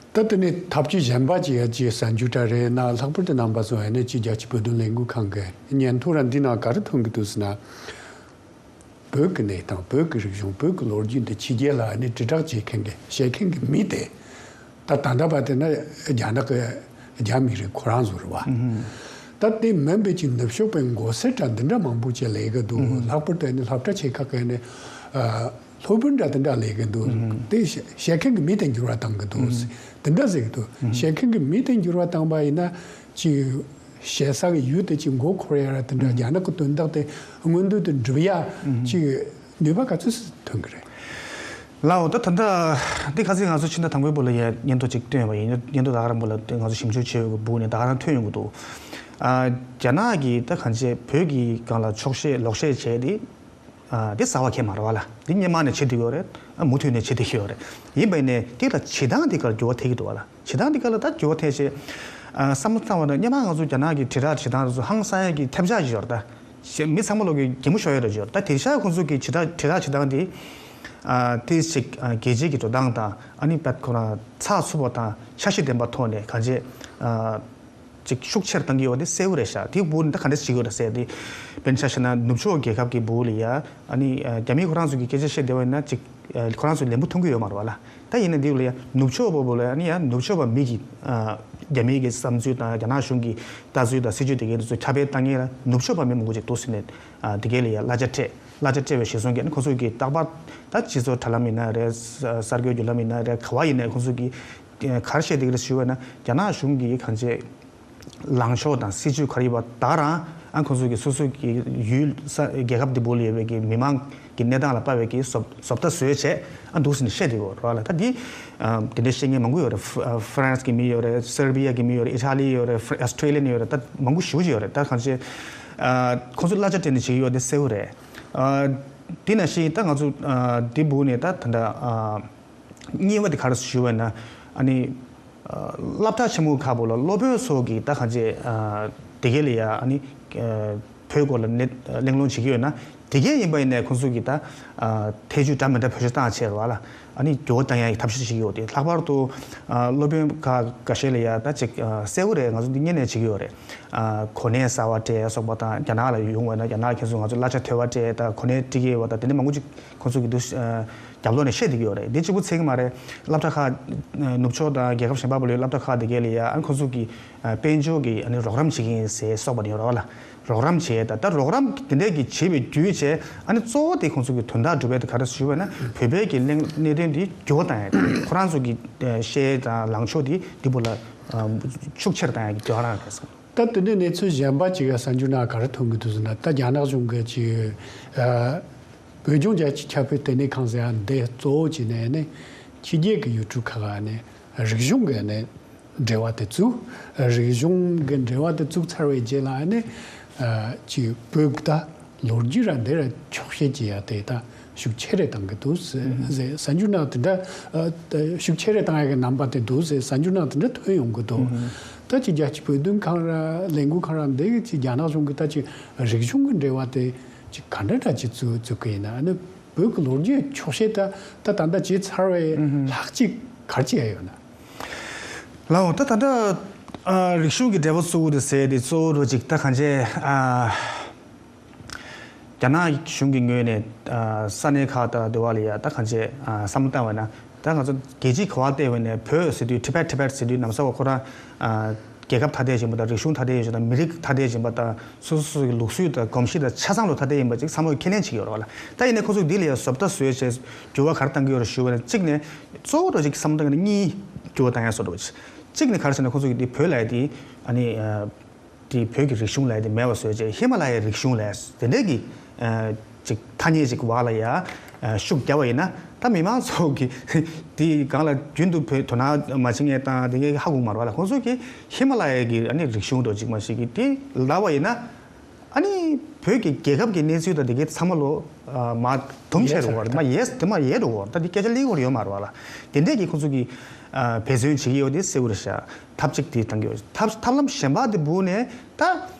ད་དེ་ནས་ཐབས་ཇུས་གཞན་པ་ཅིག་ཡ་ཅིག་གསར་འགྱུར་འདྲ་རེད་ན། ལྷག་པར་དུ་རྣམ་པ་ཚོ་ཨ་ནི་ཅིག་རྒྱལ་སྤྱིའི་བོད་དོན་ལས་འགུལ་ཁང་གི་སྙན་ཐོ་ར་འདི་ནང་ག་རེ་ཐོན་གྱི་འདུག་ཟེར་ན། བོད་ཀྱི་གནས་སྟངས། བོད་ཀྱི་རིག་གཞུང་། བོད་ཀྱི་ལོ་རྒྱུས་འདི་ཕྱི་རྒྱལ་ལ་ཨ་ནི་དྲིལ་བསྒྲགས་བྱེད་མཁན་གྱི་བཤད་མཁན་གྱི་མི་དེ། ད་ད་ལྟ་བར་དེ་ན་རྒྱ་ནག་གི་རྒྱ་མི་རིགས་ཁོ་རང་ཚོ་རེད་བ། ད་དེ་མིན་པའི་ཅིག་ནུབ་ཕྱོགས་པའི་མགོ་སེར་འདྲ་འདི་འདྲ་མང་པོ་ཅིག་ལས་ཀྱི་འདུག་ལྷག་པར་དུ་ཨ་ནི་སློབ་གྲྭ་ཆེ་ཁག་གི་ཨ་ནི་ཨ་སློབ་དཔོན་འདྲ་འདི་འདྲ་ལས་ཀྱི་འདུག་དེ་བཤད་མཁན་གྱི་མི་དེ་འགྱུར་བ་བཏང་གི་འདུག་དེ་འདྲ་ཟེར་གྱི་འདུག་བཤད་མཁན་གྱི་མི་དེ་འགྱུར་བ་བཏང་པ་ཡིན་ན་ཅིག་བཤད་ས་གི་ཡུལ་དེ་ཅིག་མགོ་འཁོར་ཡ་ར་དེ་འདྲ། རྒྱ་ནག་གི་དོན་དག་དེ་མངོན་འདོད་དུ་འགྲུབ་ཡ་ཅིག་ནུས་པ་ག་ཚོད་ཐོན་གི་རེད། ལའོ། ད་ད་ལྟ་འདི་ཁ་སང་ང་ཚོ་ཕྱི་ཟླ་དང་པོའི་བུ་ལ་ཡ་སྙན་ཐོ་ཅིག་བཏོན་པ་ཡིན། སྙན་ཐོ་ད་ག་རང་བུ་ལ་ང་ཚོ་ཞིབ་འཇུག་བྱས་ཡོད་གི་འདུག་ནས་ད་ག་རང་ཐོན་ཡོང་གི་འདུག་ཨ་རྒྱ་ནག་གིས་ད་གང་བྱས་བོད་ཀྱི་སྒང་ལ་འཁྱོག་བཤད་ལོག་བཤད་བྱས་ཏེ། ཨ་འདི་གསར་པ་གང་ཡང་མ་རེད་བ་ལ། འདི་སྔོན་མ་ནས་བྱེད་བསྡད་ཡོད་རེད། ཨ་མུ་མཐུད་ནས་བྱེད་བསྡད་ཡོད་རེད། ཡིན་པ་ཡིན་ནའི་འདི་ལ་བྱེད་སྟངས་འདི་གར་འགྱུར་བ་ཐེབས་ཀྱི་འདུག་བ་ལ། བྱེད་སྟངས་འདི་ག་ལ་ད་འགྱུར་བ་ཐེབས་བྱས། ཨ་བསམ་བློ་བཏང་བ་ན་སྔོན་མ་ང་ཚོ་རྒྱ་ནག་གི་དྲིལ་བསྒྲགས་བྱེད་སྟངས་དེ་ཚོ་ཧང་སང་ཡ་གི་ཐབས་ཆག་ཅིག་ཡོད་རེད་ད། ཞེས་མི་ཚང་མ་ལོག་གི་གད་མོ་ཤོར་ཡ་རེད་ཅིག་ཡོད་རེད་ད། དེང་སང་ཁོང་ཚོ་གི་དྲིལ་བསྒྲགས་དྲིལ་བསྒྲགས་བྱེད་སྟངས་དེ། ཨ་དེ་ཞིག་ཨ་རྒྱལ་སྤྱིའི་གི་འགྲོ་སྟངས་དང་། ཨ་ནི་བད་ཁོ་རང་ཚགས་ཚུད་པ་དང་འཆར་གཞི་ལྡན་པ་ཐོག་ནས་གང་བྱས་ཨ། ཅིག་ཤུགས་ཆེར་བཏང་གི་ཡོད་དེ་གསལ་བོ་རེད་ཤག་དེ་བོད་ནི་ད་ག་འདྲ་བྱེད་ཀྱི་ཡོད་རེད་ཟེར་དེ། དཔེར་ན་ཆ་བཞག་ན་ནུབ་ཕྱོགས་རྒྱལ་ཁབ་ཀྱི་བོད་ལ་ཡ་ཨ་ནི་རྒྱ་མིས་ཁོ་རང་ཚོ་གི་སྐད་ཆ་བཤད་བསྡད་པ་ཡིན་ན་ཅིག་ཁོ་རང་ཚོ་ལན་པོ་ཐོན་གི་ཡོད་མ་རེད་བ་ལ། ད་ཡིན་ན་འདི་ལ་ཡ་ནུབ་ཕྱོགས་པ་བོད་ལ་ཡ་ཨ་ནི་ཡ་ནུབ་ཕྱོགས་པ་མི་གི་རྒྱ་མིའི་གི་བསམ་ཚུལ་དང་རྒྱ་ནག་གཞུང་གི་ལྟ་ཚུལ་དང་སྲིད་ཇུས་དེ་གའི་དེ་ཚོ་ཁྱབ་སྤེལ་བཏང་མཁན་ལ་ནུབ་ཕྱོགས་པ་མི་མང་པོ་ཅིག་འདུག་ཟེར་ནས་དེ་གའི་ལ་ཡ་གླ་ཆ་སྤྲད་གླ་ཆ་སྤྲད་པའི་གཞི་བཟུང་གིས་ཨ་ནི་ཁོ་ཚོ་གི་རྟག་པར་ད་སྤྱི་ཚོགས་དྲ་ལམ་ཡིན་ན་རེད། གསར་འགྱུར་བརྒྱུད་ལམ་ཡིན་ན་རེད། ག་བ་ཡིན་ན་ཁོ་ཚོ་གི་ག་རེ་བཤད་བསྡད་ཀྱི་རེད་ཞུས་པ་ན་རྒྱ་ནག་གཞུང་གིས་གང་བྱས། ལངས་ཕྱོགས་དང་སྲིད་ཇུས་ག་རེ་ཡོད་པ་ད་ག་རང་ཨ་ཁོང་ཚོ་གི་སོ་སོ་གི་ཡུལ་ས་རྒྱལ་ཁབ་དེ་བོད་ལ་ཡོད་པའི་གི་མི་མང་གི་གནས་སྟངས་ལ་དཔག་པའི་གི་བཟོ་བཟོ་ལྟ་བཟོས་བྱས་ཨ་འདུག་ཟེར་ནས་བཤད་བསྡད་ཡོད་རེད་བ་ལ། ད་འདི་དེ་འདྲའི་བཤད་མཁན་མང་པོ་ཡོད་རེད། ཧྥ་རན་སི་གི་མི་ཡོད་རེད། སེར་བི་ཡ་གི་མི་ཡོད་རེད། ཨི་ཊ་ལི་ཡོད་རེད། ཨོ་སི་ཊྲེ་ལི་ཡན་ཡོད་རེད། ད་མང་པོ་ཞེ་པོ་ཅིག་ཡོད་རེད། ད་གང་བྱས་ཁོང་ཚོ་གླ་ཆ་སྤྲད་ནས་བྱེད་ཀྱི་ཡོད་དེ་གསལ་པོ་རེད། དེ་ནང་བཞིན་ད་ང་ཚོ་དེ་བོད་ནས་ད་ད་ལྟ། གཉིས་པ་དེ་ག་རེ་ཞུ་བ་ན་ཨ་ནི། སློབ་གྲྭ་ཆེན་མོ་ཁག་པོ་ལ་སློབ་དཔོན་སོགས་ཀྱིས་ད་གང་བྱས། དེ་གའི་ལ་ཡ་ཨ་ནི། བོད་སྐོར་ལ་གླེང་སློང་བྱེད་ཀྱི་ཡོད་ན་དེ་གའི་ཡིན་པ་ཡིན་ནའི་ཁོང་ཚོ་གིས་ད། ཐེ་ཇུས་འདྲ་མི་འདྲ་བེད་སྤྱོད་བཏང་བྱས་རེད་བ་ལ། ཨ་ནི་འགྱུར་བ་གཏོང་ཡ་གི་ཐབས་ཤེས་བྱེད་ཀྱི་ཡོད་དེ། ལྷག་པར་དུ། སློབ་དཔོན་ཁག་འགའ་ཤས་ལ་ཡ་ད་ཅིག་གསལ་པོ་རེད། ང་ཚོ་འདི་སྔོན་ནས་བྱེད་ཀྱི་ཡོད་རེད། གོ་གནས་གསར་པ་སྤྲད་སོགས་པ་དང་རྒྱ་ནག་ལ་ཡོང་བ་ན་རྒྱ་ནག་ཁྱེད་ཚོ་ང་ཚོ་གླ་ཆ་འཐོལ་པ་སྤྲད་དང་གོ་གནས་སྤྲད་ཀྱི་ཡོད་པ་དང་དེ་འདྲ་མང་པོ་ཅིག་ཁོང་ཚོ་གི་འདུག་རྒྱབ་ལོགས་ནས་བཤད་བསྡད་ཀྱི་ཡོད་རེད། འདི་གཅིག་པུ་ཚད་ཀྱི་མ་རེད། སློབ་གྲྭ་ཁག་ནུབ་ཕྱོགས་དང་རྒྱལ་ཁབ་གཞན་པ་པོ་ལ་ཡོད་སློབ་གྲྭ་ཁག་དེ་གའི་ལ་ཡ་ཨ་ཁོང་ཚོ་གི་དཔལ་འབྱོར་གྱི་ཨ་ནི་རོགས་རམ་བྱེད་ཀྱི་ཡིན་ཟེར་སོགས་པ་ནི་ཡོད་རེད་བ་ལ། རོགས་རམ་བྱས་ད་ལྟ་རོགས་རམ་དེ་འདྲས་ཀྱི་བྱེད་པའི་བརྒྱུད་བྱས་ཨ་ནི་གཙོ་བོ་དེ་ཁོང་ཚོ་གི་དོན་དག་སྒྲུབ་པའི་དེ་ག་རེ་ཞུ་བ་ན་བོད་པའི་གི་གླེང་གནད་དོན་འདི་འགྱུར་བ་བཏང་ཡ་དེ་ཁོ་རང་ཚོ་གི་བཤད་དང་ལངས་ཕྱོགས་དེ་འདི་བོ་ལ་ཤུགས་ཆེར་བཏང་ཡ་གི་འགྱུར་བ་རང་རེད་བསམ། ད་དེ་འདྲའི་གནས་ཚུལ་གཞན་པ་ཅིག་གསར་འགྱུར་ནང་ག་རེ་ཐོན་གི་འདུག་ཟེར་ན། ད་རྒྱ་ནག་གཞུང་གི་ཅིག་བོད་ལྗོངས་རྒྱ་ཆེའི་ཁྱབ་སྤེལ་ལྟེ་གནས་ཁང་ཟེར་ཡ་འདི་གཙོ་བོ་བྱས་ནས་ནི་ཕྱི་རྒྱལ་གྱི་ཡུལ་གྲུ་ཁག་ནས་རིག་གཞུང་གི་ནི་འབྲེལ་བ་དེ་བཙུགས། རིག་གཞུང་གི་འབྲེལ་བ་དེ་བཙུགས་ཚར་བའི་རྗེས་ལ་ནི་ཅིག་བོད་ཀྱི་ད་ལོ་རྒྱུས་ར་འདི་ར་འཁྱོག་བཤད་བྱེད་ཡ་དེ་ད་ཤུགས་ཆེ་རེ་བཏང་གི་འདུག་ཟེར། གསར་འགྱུར་ནང་དེ་འདྲ་ཤུགས་ཆེ་རེ་བཏང་ཡ་གི་རྣམ་པ་དེ་འདུག་ཟེར། གསར་འགྱུར་ནང་དེ་འདྲ་ཐོན་ཡོང་གི་འདུག་ད་ཅིག་རྒྱལ་སྤྱིའི་བོད་དོན་ཁང་ར་ལས་འགུལ་ཁང་ར་འདི་གི་ཅིག་རྒྱ་ནག་གཞུང་གི་ད་ཅིག་རིག་གཞུང་གི་འབྲེལ་བ་དེ་ཅིག་ག་འདྲ་འདྲ་ཅིག་བཙུགས་བཙུགས་གི་ཡིན་ན། ཨ་ནི་བོད་ཀྱི་ལོ་རྒྱུས་འཁྱོག་བཤད་ད་ད་ད་ལྟ་བྱས་ཚར་བའི་ལྷག་ཅིག་ག་རེ་ཅིག་ཡ་ཡོད་ན། ལའོ་ད་ད་ལྟ་རིག་གཞུང་གི་འབྲེལ་བ་བཙུགས་དེ་ཟེར་དེ་གཙོ་བོ་རུ་ཅིག་ད་གང་བྱས། རྒྱ་ནག་གཞུང་གི་ངོས་ནས་ས་གནས་ཁག་དང་འབྲེལ་བ་ལ་ཡ་ད་གང་བྱས་བསམ་བློ་བཏང་བ་ན། ད་ང་ཚོ་རྒྱལ་སྤྱིའི་ག་བ་བལྟས་པ་ན་བོད་ཟེར་དུས་ཊི་བེཊ་ཊི་བེཊ་ཟེར་དུས་ནམ་ས་བ་ཁོ་རང་རྒྱལ་ཁབ་ཐ་དད་ཡིན་པ་དང་རིག་གཞུང་ཐ་དད་ཡིན་པ་དང་མི་རིགས་ཐ་དད་ཡིན་པ་དང་སོ་སོ་སོ་གི་ལུགས་སྲོལ་དང་གོམས་གཤིས་དང་ཆ་ཚང་ལ་ཐ་དད་ཡིན་པ་ཅིག་བསམ་བློ་ཁས་ལེན་བྱེད་ཀྱི་ཡོད་རེད་བ་ལ། ད་ཡིན་ནའི་ཁོ་ཚོས་འདི་ལ་ཡ་བཟོ་ལྟ་བཟོས་བྱས་འགྱུར་བ་ག་རེ་བཏང་གི་ཡོད་རེད་ཞུ་བ་ན། གཅིག་ནས་གཙོ་བོ་འདྲ་ཅིག་བསམ་བློ་བཏང་གི་ན་གཉིས་འགྱུར་བ་བཏང་ཡ་བཟོ་འདྲ་བ་ཅིག་གཅིག་ནས་ག་རེ་ཟེར་ན་ཁོ་ཚོ་གི་འདི་བོད་ལ་ཡ་འདི་ཨ་ནི། དེ་བོད་ཀྱི་རིག་གཞུང་ལས་དེ་མེད་པ་བཟོས་རྗེས་ཧི་མ་ལ་ཡའི་རིག་གཞུང་ལས་དེ་འདྲས་ཀྱི་ཅིག་ཐ་སྙད་ཅིག་བར་ལ་ཡ་ཤུགས་བརྒྱབ་པ་ཡིན་ན། ད་མི་མང་ཚོ་གི་དེ་སྒང་ལ་རྒྱུན་དུ་བོད་དོ་སྣང་མ་བྱེད་མཁན་དང་དེ་གའི་ཧ་གོ་མ་རེད་བ་ལ། ཁོང་ཚོ་གི་ཧི་མ་ལ་ཡའི་གི་ཨ་ནི་རིག་གཞུང་འདྲ་ཅིག་མ་ཞིག་གི་དེ་ལབ་པ་ཡིན་ན། ཨ་ནི་བོད་ཀྱི་རྒྱལ་ཁབ་ཀྱི་གནས་ཚུལ་དང་དེ་གའི་ཚང་མ་ལོ་མ་དུམ་བྱས་འགྲོ་བ་རེད། མ་ཡས་དེ་མ་ཡས་འགྲོ་བ་རེད། ད་དེ་སྐད་ཆ་གླེང་བར་ཡོད་མ་རེད་བ་ལ། དེ་འདྲས་ཀྱི་ཁོང་ཚོ་གི་འབད་བརྩོན་བྱེད་ཀྱི་ཡོད་དེ་གསལ་པོ་རེད་ཤག་ཐབས་གཅིག་དེ་བཏང་གི་ཡོད། ཐབས་ཐབས་ལམ་གཞན་པ་དེ་བུ་ནས་ད་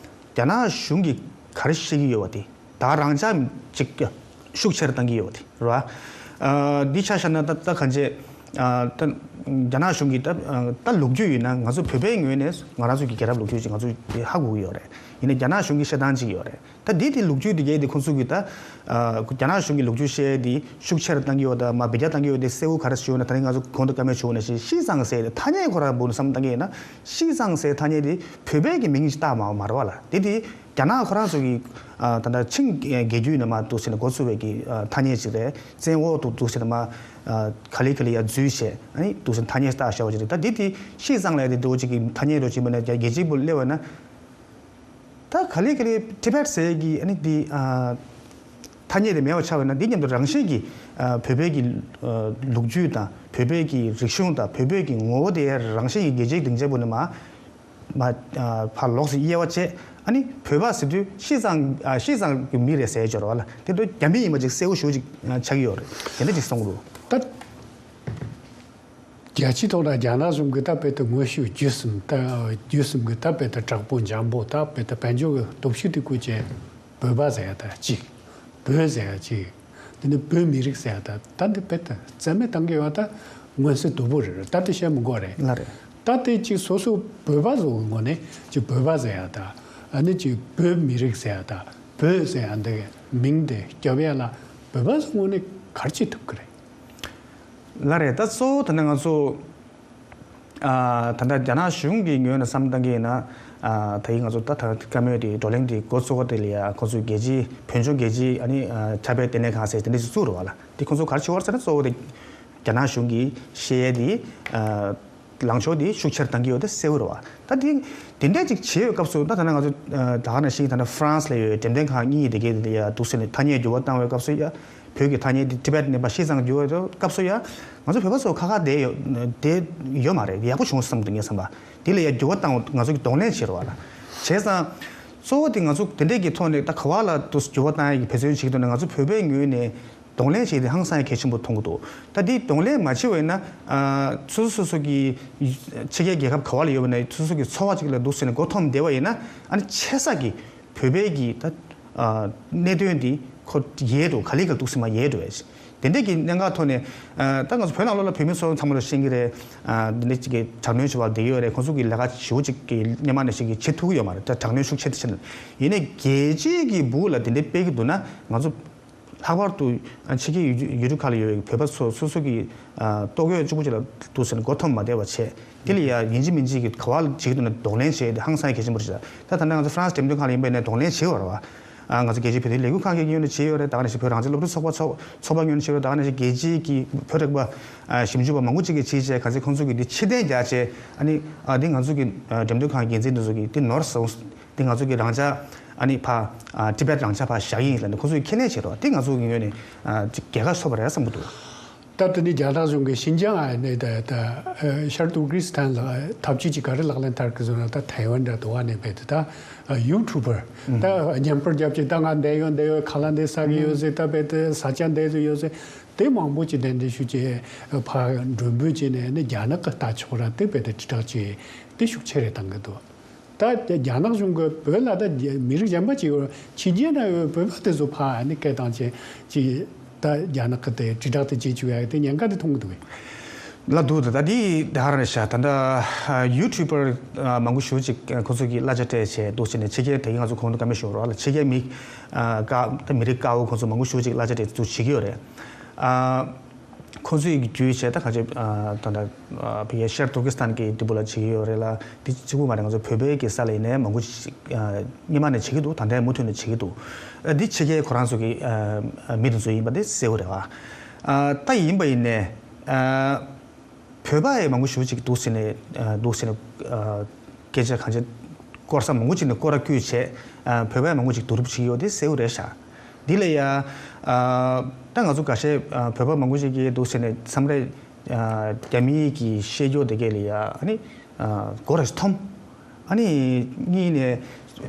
རྒྱ་ནག་གཞུང་གིས་ག་རེ་བཤད་ཀྱི་ཡོད་པ་དེ་ད་རང་འཇགས་ཅིག་ཤུགས་ཆེར་བཏང་གི་ཡོད་པ་དེ་རེད་བ། འདི་ཆ་བཞག་ན་ད་ད་གང་བྱས་ད་རྒྱ་ནག་གཞུང་གིས་ད་ད་ལོ་རྒྱུས་ཡིན་ན་ང་ཚོ་བོད་པའི་ངོས་ནས་ང་རང་ཚོ་གི་རྒྱལ་རབས་ལོ་རྒྱུས་ཅིག་ང་ཚོ་ཧ་གོ་གི་ཡོད་རེད། ཡིན་ན་རྒྱ་ནག་གཞུང་གིས་བཤད་སྟངས་ཅིག་ཡོད་རེད། ད་འདི་དེ་ལོ་རྒྱུས་དེ་གའི་དེ་ཁོང་ཚོ་གི་ད་རྒྱ་ནག་གཞུང་གི་ལོ་རྒྱུས་བཤད་དེ་ཤུགས་ཆེར་བཏང་གི་ཡོད་ད་མ་འབུད་རྒྱག་བཏང་གི་ཡོད་དེ་གསལ་བོ་ག་རེ་ཞུ་ན། ད་རིང་ང་ཚོ་གོང་དུ་བཀའ་མོལ་བྱུང་ནས་ཤི་ཤི་ཙང་ཟེར་དེ་ཐ་སྙད་ཁོ་རང་བུ་ནས་བསམ་བཏང་གི་ཡིན་ན་ཤི་ཙང་ཟེར་ཐ་སྙད་དེ་བོད་པའི་གི་མིང་ཅིག་བཏགས་མ་མ་རེད་བ་ལ། དེ་དེ་རྒྱ་ནག་ཁོ་རང་ཚོ་གི་ད་ལྟ་ཆིང་རྒྱལ་རྒྱུད་ནས་མ་འདུག་ཟེར་ནས་འགོ་ཚུགས་པའི་གི་ཐ་སྙད་ཅིག་རེད། བཙན་འོག་ཏུ་འདུག་ཟེར་ནས་མ་ག་ལེ་ག་ལེ་ཡ་འཛུལ་བྱས་ཨ་ནི་འདུག་ཟེར་ཐ་སྙད་བཏགས་བཞག་པ་ཅིག་རེད། ད་དེ་དེ་ཤི་ཙང་ལས་དེ་འདྲ་བོ་ཅིག་གི་ཐ་སྙད་འདྲ་བོ་ཅིག་མིན་ན་རྒྱལ་སྤྱི་པོ་སླེབས་པ་ན། ད་ག་ལེ་ག་ལེ་ཊི་བེཊ་ཟེར་གི་ཨ་ནི་འདི་ཨ་ཐ་སྙད་དེ་མེད་པ་ཆགས་པ་ན་འདི་མཉམ་དུ་རང་བཞིན་གྱིས་ཨ་བོད་པའི་གི་ཨ་ལོ་རྒྱུས་དང་བོད་པའི་གི་རིག་གཞུང་དང་བོད་པའི་གི་ངོ་བོ་དེ་རང་བཞིན་གྱིས་རྒྱལ་སྤྱིའི་སྡིངས་ཆ་བུ་ནས་མ་མ་ཨ་ཕར་ལོགས་སུ་དབྱེ་བ་བྱས་ཨ་ནི་བོད་པ་ཟེར་དུས་ཤི་ཙང་ཨ་ཤི་ཙང་གི་མི་རེད་ཟེར་སྦྱོར་བ་ལ་དེ་ཚོ་རྒྱ་མི་ཡིན་པ་ཅིག་གསལ་བོ་ཞེ་པོ་ཅིག་ཆགས་ཀྱི་ཡོད་རེད། དེ་འདྲ་ཅིག་གསུང་གི་འདུག་ད། རྒྱལ་སྤྱིའི་ཐོག་ལ་རྒྱ་ནག་གཞུང་གིས་ད་དཔེ་དེ་དངོས་ཤུགས་བརྒྱུད་གསུམ་ད་བརྒྱུད་གསུམ་གྱི་ད་དཔེ་དེ་དྲག་པོ་འཇམ་པོ་ད་དཔེ་དེ་དཔལ་འབྱོར་གྱི་སྟོབས་ཤུགས་དེ་བཀོལ་བྱས་བོད་པ་ཟེར་ཡ་ད་གཅིག་བོད་ཟེར་ཡ་གཅིག་དེ་ནས་བོད་མི་རིགས་ཟེར་ཡ་ད་ད་འདི་དཔེ་དེ་རྩ་མེད་བཏང་གི་ཡོད་ད་མངོན་གསལ་དོད་པོ་རེད། ད་དེ་བཤད་མི་དགོས་རེད། ལ་རེད། ད་དེ་ཅིག་སོ་སོ་བོད་པ་ཚོ་གི་ངོས་ནས་ཅིག་བོད་པ་ཟེར་ཡ་ད། ཨ་ནི་ཅིག་བོད་མི་རིགས་ཟེར་ཡ་ད། བོད་ཟེར་ཡ་འདི་མིང་དེ་སྐྱོབ་ཡ་ལ་བོད་པ་ཚོ་ངོས་ནས་ག་རེ་བྱེད་ཐུབ་ཀྱི་རེད། ལགས་རེད། ད་གཙོ་བོ་ད་ནི་ང་ཚོ་ཨ་ད་ལྟ་རྒྱ་ནག་གཞུང་གི་ངོས་ནས་བསམ་བློ་བཏང་གི་ཡིན་ན། ཨ་ད་ཡིན་ང་ཚོ་ད་ད་བཀའ་མོལ་དེ་བགྲོ་གླེང་དེ་འགོ་བཙུགས་པ་དེ་ལ་ཡ་ཁོང་ཚོས་རྒྱལ་སྤྱིའི་བོད་ལྗོངས་རྒྱལ་སྤྱིའི་ཨ་ནི་ཨ་ཁྱབ་སྤེལ་ལྟེ་གནས་ཁང་ཟེར་དེ་འདྲ་ཞིག་བཙུགས་རེད་བ་ལ། དེ་ཁོང་ཚོ་ག་རེ་བྱེད་པ་རེད་ཟེར་ན་གཙོ་བོ་དེ་རྒྱ་ནག་གཞུང་གིས་བཤད་ཡས་དེ་ཨ་ལངས་ཕྱོགས་དེ་ཤུགས་ཆེར་བཏང་གི་ཡོད་དེ་གསལ་བོ་རེད་བ། ད་དེ་དེ་འདྲས་ཅིག་བྱེད་ཡོད་སྐབས་སུ་ད་ད་ནང་ང་ཚོ་ཨ་ད་ག་ནང་བཞིན་ད་ནང་ཧྥ་རན་སི་ལ་ཡོད་འགྲེམས་སྟོན་ཁང་གཉིས་དེ་གའི་དེ་ལ་ཡ་འདུག་ཟེར་ནས་ཐ་སྙད་འགྱུར་བ་བཏང་བའི་སྐབས་སུ་ཡ། བོད་ཀྱི་ཐ་སྙད་འདི་ཊི་བེཊ་ནས་ཕར་ཕྱིས་ཙང་འགྱུར་བ་ཡོད་སྐབས་སུ་ཡ། ང་ཚོ་བོད་པ་ཚོ་ཁ་ཁ་བསྡད་ཡོད་བསྡད་ཡོད་མ་རེད། ཡག་པོ་བྱུང་བསམ་འདུག་ངས་བསམ་པ། དེ་ལ་ཡ་འགྱུར་བ་བཏང་བ་ང་ཚོ་གི་གདོང་ལེན་བྱེད་རོགས་ལ། བྱས་ཙང་། གཙོ་བོ་དེ་ང་ཚོ་དེ་འདྲས་ཀྱི་ཐོག་ནས་ད་ག་བ་ལ་དུ་འགྱུར་བ་བཏང་ཡ་གི་འབད་བརྩོན་བྱེད་ཀྱི་འདུག་ན། ང་ཚོ་བོད་པའི་ངོས་ནས་གདོང་ལེན་བྱེད་དེ་ཧང་སང་ཡ་གལ་ཆེན་པོ་མཐོང་གི་འདུག་ད་དེ་གདོང་ལེན་མ་བྱེད་པ་ཡིན་ན། ཨ་སོ་སོ་སོ་སོ་གི་ཕྱི་རྒྱལ་རྒྱལ་ཁབ་ག་བ་ལ་ཡོད་པ་ན་སོ་སོ་གི་འཚོ་བ་ཅིག་ལ་འདུག་ཟེར་ནས་མགོ་འཐོམས་བསྡད་པ་ཡིན་ན། ཨ་ནི་ཆེ་ས་གི་བོད་པའི་གི་ད་ཨ་གནད་དོན་འདི་ཁོ་ཡལ་འགྲོ། ག་ལེ་ག་ལེ་འདུག་སེ་མར་ཡལ་འགྲོ་བས། དེ་འདྲས་ཀྱི་གནད་འགག་ཐོག་ནས་ཨ་ད་ང་ཚོ་བོད་ནང་ལོགས་ལ་བོད་མི་ཚོ་ཚང་མ་ལ་ཤེས་ཀྱི་རེད། ཨ་འདི་འདྲས་ཅིག་གི་དྲག་གནོན་བྱེད་པ་བསྡད་ཡོད་རེད། ཁོང་ཚོ་གི་ལས་ཀ་ཞེ་པོ་ཅིག་གི་སྔོན་མ་ནས་ཞིག་གི་བྱེད་ཐུབ་ཀྱི་ཡོད་མ་རེད། ད་དྲག་གནོན་ཤུགས་ཆེ་དེ་ཕྱིན། ཡིན་ནའི་རྒྱལ་སྤྱིའི་གི་སྦུག་ལ་དེ་འདྲས་སྤེལ་གྱི་འདུག་ན། ང་ཚོ་ལྷག་པར་དུ་ཕྱི་རྒྱལ་ཡུལ་ཡུལ་གྲུ་ཁག་ལ་ཡོད་པའི་བོད་པ་ཚོ་སོ་སོ་གི་ཨ་ལྟོ་གོས་གཅིག་པུ་གཅིག་ལ་འདུག་ཟེར་ནས་མགོ་འཐོམ་མ་བསྡད་པ་བྱས། དེ་ལ་ཡ་ཡིན་གཅིག་མིན་གཅིག་གི་ག་བ་བྱེད་ཀྱི་འདུག་ན་གདོང་ལེན་བྱས་ཏེ་ཧང་སང་གལ་ཆེན་པོ་རེད་ཤག་ད་ད་ལྟ་ང་ཚོ་ཧྥ་རན་སི་འགྲེམས་སྟོན་ཁང་ལ་ཡིན་པ་ཡིན་ན་གདོང་ལེན་བྱས་ཡོད་རེད་བ། ཨ་ང་ཚོ་རྒྱལ་སྤྱིའི་བོད་དོན་ལས་འགུལ་ཁང་གི་ངོས་ནས་བྱས་ཡོད་རེད། ད་ག་ནང་བཞིན་བོད་རང་བཙན་སློབ་ཕྲུག་ཚོགས་པ་ཚོགས་ཚོགས་པ་ངོས་ནས་བྱས་ཡོད་རེད། ད་ག་ནང་བཞིན་རྒྱལ་སྤྱིའི་གི་བོད་རིག་པ་ཨ་ཞིབ་འཇུག་པ་མང་པོ་ཅིག་གིས་བྱས་བྱས་ག་ཚད་ཁོང་ཚོ་གིས་འདི་ཕྱིར་འཐེན་རྒྱག་བྱས། ཨ་ནི་ཨ་འདི་ང་ཚོ་གི་ཨ་འགྲེམས་སྟོན་ཁང་གི་འགན་འཛིན་འདི་ཚོ་གིས་འདི་ནོར་སོང་། འདི་ང་ཚོ་གི་རང་འཇགས་ཨ་ནི་ཕ་ཨ་ཊི་བེཊ་རང་འཇགས་ཕ་བཞག་ཡིན་ལབ་ནས་ཁོང་ཚོ་གིས་ཁས་ལེན་བྱས་རོགས། འདི་ང་ཚོ་གི་ངོས་ནས་ཨ་ཅིག་རྒྱལ་ཁ་ཐོབ་པ་རེད་བསམ་གྱི་འདུག་ད་དེ་ནི་རྒྱ་ནག་གཞུང་གིས་ཤིན་ཅང་ཨ་ནི་ད་ད་ཨ་ཤར་ཏུར་ཀི་སི་ཐན་ལ་ཐབས་ཇུས་ཅིག་ག་རེ་ལག་ལེན་བསྟར་གི་ཟེར་ན། ད་ཐའེ་ཝན་འདྲ་འདུག་ཨ་ནི་རྦད་དེ་ད་ཡུ་ཊུབ་པར་ད་བརྙན་པར་རྒྱབ་ཀྱི་ད་ང་འདིར་ཡོད་འདིར་ཡོད་ཁ་ལག་འདི་ཟ་གི་ཡོད་ཟེར། ད་རྦད་དེ་ས་ཆ་འདི་ཟེར་ཡོད་ཟེར། དེ་མང་པོ་ཅིག་གདན་འདྲེན་ཞུས་བྱས་ཕར་མགྲོན་འབོད་བྱས་ནས་ནི་རྒྱ་ནག་གི་ལྟ་ཕྱོགས་ར་དེ་རྦད་དེ་དྲིལ་བསྒྲགས་བྱས་དེ་ཤུགས་ཆེ་རེ་བཏང་གི་འདུག་ད་རྒྱ་ནག་གཞུང་གིས་བོད་ལ་ད་མི་རིགས་གཞན་པ་ཅིག་ཡོད་ཕྱི་རྒྱལ་ན་ཡོད་བོད་པ་དེ་ཚོ་ཕར་ནི་སྐད་བཏང་བྱས་ཅིག་ད་རྒྱ་ནག་གི་དེ་དྲིལ་བསྒྲགས་དེ་བྱེད་བཅུག་ཡ་དེ་ཉེན་ཁ་དེ་མཐོང་གི་འདུག་གས། ལགས་འདུག་ད་ད་འདི་ད་ག་རང་རེད་ཤག་ད་ལྟ་ཡུ་ཊུབ་པར་མང་པོ་ཞེ་པོ་ཅིག་ཁོང་ཚོ་གིས་གླ་ཆ་སྤྲད་བྱས་འདུག་བྱས་ནས་ཕྱི་རྒྱལ་དེ་གའི་ང་ཚོ་གོང་དུ་བཀའ་མོལ་ཞུས་རོགས་ལ། ཕྱི་རྒྱལ་མི་ཨ་དཀར་ད་མི་རིགས་དཀར་པོ་ཁོང་ཚོ་མང་པོ་ཞེ་པོ་ཅིག་གླ་ཆ་སྤྲད་འདུག་བྱེད་ཀྱི་ཡོད་རེད། ཨ། ཁོ་ཚོས་ཀྱི་བརྒྱུད་བྱས་ད་ག་ཅིག་ཨ་ད་ལྟ་ཨ་ཕ་གིའི་ཤར་ཏུར་ཀི་སི་ཐན་གྱི་འདི་པོ་ལ་བྱེད་ཀྱི་ཡོད་རེད་ལ། འདི་གཅིག་པུ་མ་རེད། ང་ཚོ་བོད་པའི་གི་ས་ལ་ཡིན་ནའི་མང་པོ་ཞིག་ཨ་སྔོན་མ་ནས་བྱེད་ཀྱི་འདུག་ད་ལྟའི་མུ་མཐུད་ནས་བྱེད་ཀྱི་འདུག་ཨ་འདི་ཕྱི་རྒྱལ་ཁོ་རང་ཚོ་གི་ཨ་མི་དེ་ཚོ་ཡིན་པ་དེ་གསལ་པོ་རེད་བ། ཨ་ད་ཡིན་པ་ཡིན་ནའི་ཨ་བོད་པ་ཡི་མང་པོ་ཞེ་པོ་ཅིག་འདུག་ཟེར་ནས་ཨ་འདུག་ཟེར་ནས་ཨ། སྐད་ཆ་གང་ཅི་སྐོར་ས་མང་པོ་ཅིག་ནས་སྐོར་ར་བསྐྱོད་བྱས། ཨ་བོད་པ་མང་པོ་ཅིག་བསྡུ་རུབ་བྱེད་ཀྱི་ཡོད་དེ་གསལ་པོ་རེད་ཤག་འདི་ལ་ཡ་ཨ་ད་ང་ཚོ་འགའ་ཤས་ཨ་བོད་པ་མང་པོ་ཅིག་གིས་འདུག་ཟེར་ནས་མཚམས་རེ་ཨ་རྒྱ་མིའི་གི་བཤད་རྒྱུ་དེ་གས་ལ་ཡ་ཨ་ནི་ཨ་མགོ་ར་འཐོམ། ཨ་ནི་གཉིས་ནས་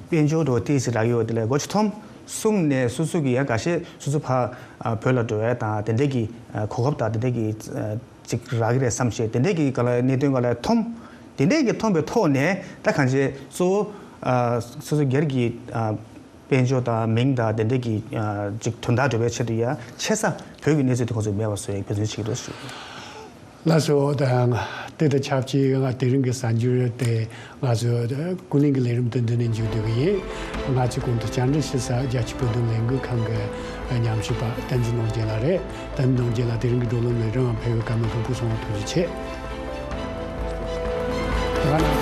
དཔལ་འབྱོར་འགྲོ་ཏོག་ཙམ་རག་ཡོད་དེ་ལ་མགོ་ཅིག་འཐོམ། གསུམ་ནས་སོ་སོ་གི་ཡ་འགའ་ཤས་སོ་སོ་ཕར་ཨ་བོད་ལ་འགྲོ་ཡ་དང་དེ་འདྲས་ཀྱི་ཨ་གོ་སྐབས་དང་དེ་འདྲས་ཀྱི་ཨ། ཅིག་རག་གི་རེད་བསམ་བྱས་དེ་འདྲས་ཀྱི་ག་ལ་གནད་དོན་ག་ལ་འཐོམ། དེ་འདྲས་ཀྱི་འཐོམ་པའི་ཐོག་ནས་ད་གང་ཅི་གཙོ་བོ་ཨ་སོ་སོ་སྒེར་གྱི་ཨ་དཔལ་འབྱོར་དང་མིང་དང་དེ་འདྲས་ཀྱི་ཨ་ཅིག་དོན་དག་སྒྲུབ་པའི་ཆེད་དུ་ཡ་ཆེ་ས་བོད་ཀྱི་གནས་ཚུལ་དེ་ཁོང་ཚོས་མེད་པ་བཟོ་ཡའི་འབད་བརྩོན་བྱེད་ཀྱི་འདུག་ཞུ། ལགས་སོ། ད་ཡང་དེ་དང་ཆབས་ཅིག་ང་དེ་རིང་གི་གསར་འགྱུར་དེ་ང་ཚོ་ཀུན་གླེང་གི་ལས་རིམ་དེ་འདི་ནས་མཇུག་བསྡུ་གི་ཡིན། ང་ཚོའི་གོང་དུ་བཅར་འདྲི་ཞུ་ས་རྒྱལ་སྤྱིའི་བོད་དོན་ལས་འགུལ་ཁང་གི་ཉམས་ཞིབ་པ་བསྟན་འཛིན་ནོར་རྒྱས་ལགས་རེད། བསྟན་འཛིན་ནོར་རྒྱས་ལགས་དེ་རིང་གི་བགྲོ་གླེང་ལས་རིམ་ལ་ཕེབས་པའི་བཀའ་མོལ་ཕུལ་བ་སོང་བ་ཐུགས་རྗེ་ཆེ། ད་ག་ནང་